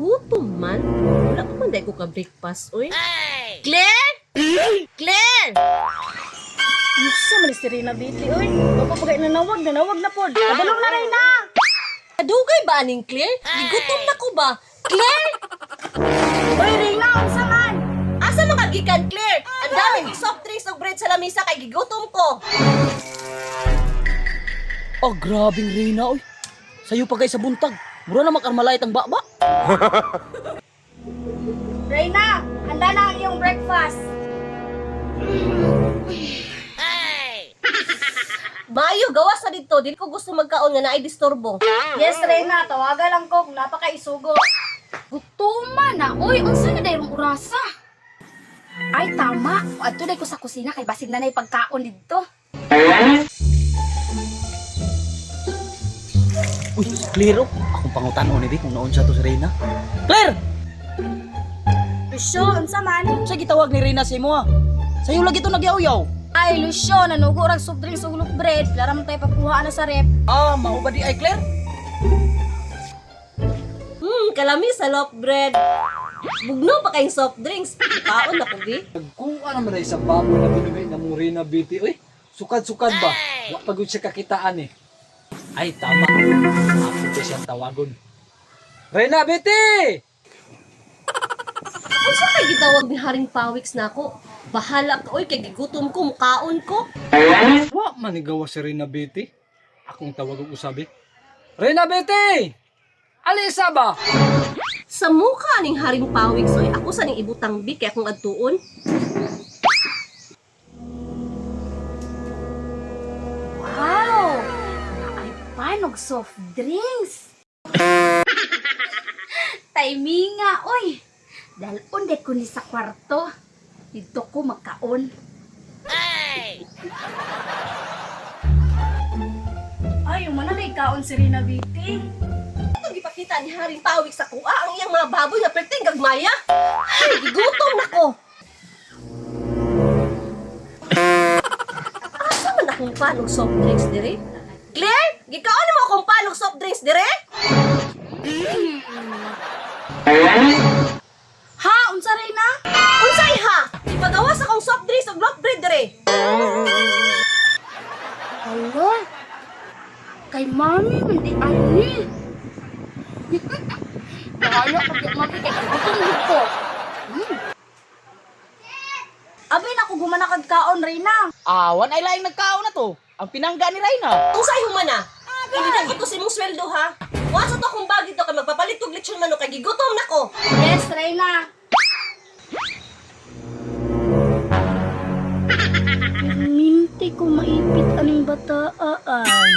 Gutom man. Wala pa man dahil ko ka-breakfast, oy. Claire! Claire! Unsa man ni si Reyna Bitli oy? Wa pa pagay nanawag, nanawag na pod. Padulong na, Reyna. Dugay ba aning Claire? Gigutom na ko ba? Claire! Oy, Reyna, unsa man? Asa mga gikan, Claire? Ang dami kong soft drinks ug bread sa lamisa kay gigutom ko. Oh, grabing Reyna, oy. Sayo pa kay sa buntag. Mura na mag-armalite ang baba. Reyna, handa na ang iyong breakfast. Mayo, gawas na dito. Dili ko gusto magkaon nga naay disturbo. Yes, Reyna, tawagan lang ko kung napakaisugo. Gutuma na. Uy, unsa na dayrong orasa? Ay, tama. Adto day ko sa kusina kay basig na nay pagkaon didto. Uy, si Claire, oh. Akong pangutan-on ni kung naon siya to si Reyna. Claire! Lucio, unsa man? Sa gitawag ni Reyna sa imo, ah. Sayo lagi to nagyaw-yaw. Ay, Lucio, nanugo rag soft drinks ug loaf bread. Lara man tayo pagkuha na sa rep. Ah, mao ba di ay Claire? Kalami sa loaf bread. Bugno pa kayong soft drinks. Kaon na ko, bi. Nagkuha naman ay sa baboy na binugay na mong Reyna Beauty. Uy, sukad-sukad ba? Wa pagod siya kakitaan eh. Ay, tama. Ako pa siyang tawagon. Reyna Beauty! Unsa kay gitawag ni Haring Pawiks nako? Bahala ka oy kay gigutom ko, mukaon ko. Wa man igawa si Reyna Beauty. Akong tawagon usabi. Reyna Beauty! Alisa ba? Sa mukha ning Haring Pawiks oy, ako sa ning ibutang bi kay akong adtuon. Wow! Ay, panog soft drinks. Timinga, oy. Dahil unde ko ni sa kwarto. Dito ko magkaon. Ay, umana na kaon si Reyna Bitty. Itong gipakita ni Haring Pawiks sa kuha ang iyang mga baboy nga perting gagmaya. Ay, gigutom na ko. Asa man akong panog soft drinks dire? Claire, gikaon mo akong panog soft drinks dire? Ha, unsa Reyna? Unsay ha? Ipagawas akong soft drinks ug loaf bread dire. Hala. Kay mami man di ani. Bahala ka di mami kay gutom gud ko. Abi na ko gumana kag kaon, Reyna. Awan ay laing nagkaon na to. Ang pinangga ni Reyna. Unsay humana? Hindi na ko to sa imong sweldo ha. Wa sa to akong bag dito kay magpapalit og lechon manok kay gigutom na ko. Yes, Reyna. Perminti ko maipit aning bataa ay.